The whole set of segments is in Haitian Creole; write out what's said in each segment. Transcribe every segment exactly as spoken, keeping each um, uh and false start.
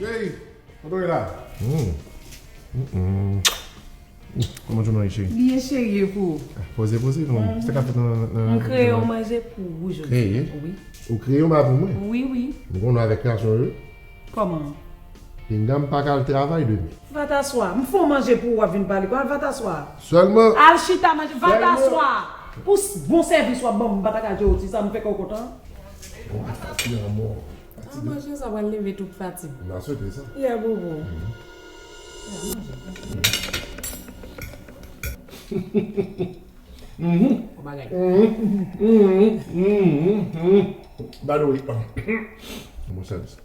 Hey, kote w ye la? Hmm. Mm-mm. Kòman jounen w ye, cheri? Byen, cheri, e pou ou? Ah, poze, poze, non. Sa k ap fèt nan, nan, nan... M kreye yon manje pou ou jodi. Kreye? Wi. Ou kreye yon bagay pou mwen? Wi, wi. M konnen avèk gason yo. Kòman? Pinga m pa ka al travay demen. Vataswa, m fè w manje pou ou, w ap vin pale. Kwa Vataswa? Sèlman. Al chita manje. Sèlman. Vataswa. Pou s-, bon sèvis w ap ban m, m pa ta ka jere w ti sa, m fè kè w kontan. Bon, fatig anmò. An manje sa pral leve tout fatig. M a swete sa. Yeah, bobo. Mhm. Yeah, manje. Mhm. Bon bagay. Mhm. Mhm. Mhm. Mhm. By the way, ah, bon sèvis.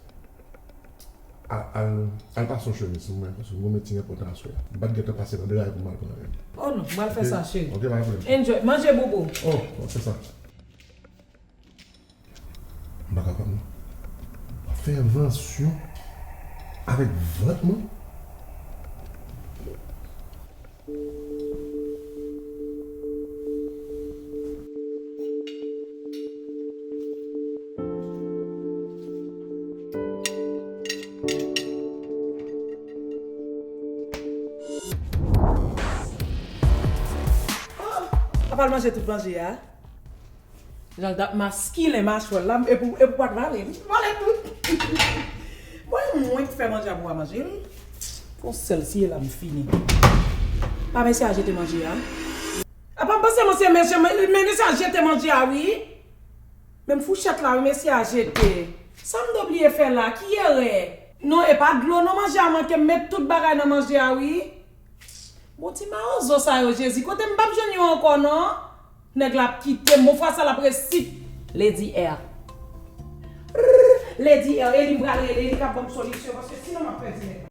Al, al, al pase yon chemiz sou mwen, paske m gon meeting enpòtan aswè a. M pa t gentan pase nan degay pou m al pran l. Oh non, m al fè sa, cheri. Ok, pa gen pwoblèm. Enjoy. Manje, bobo. Oh, bon, se sa. M pa kapab, non. Fè vansyon avèk vant mwen. Apa l manje tout manje a? Jan l t ap maskilen machwè l la, epi, epi w pa t vale. Vale tout. Bon, e mwen ki fè manje a pou w pa manje l. Fon sèl siye la m fini. Pa mesye a jete manje a. Apa m panse mwen se mesye, men, men mesye a jete manje a wi. Menm fouchèt la wi mesye a jete. Sa m te bliye fè la, ki erè? Non, e pa dlo non, manje a manke, m met tout bagay nan manje a wi. Bon, ti mawozo sa yo, Jezi, kote m p ap jwenn yo ankò non? Nèg la ap kite m, bon fwa sa l ap resi. Lady R. Lady R, e li m pral rele, e li k ap ban m solisyon, paske sinon m ap pèdi nèg la.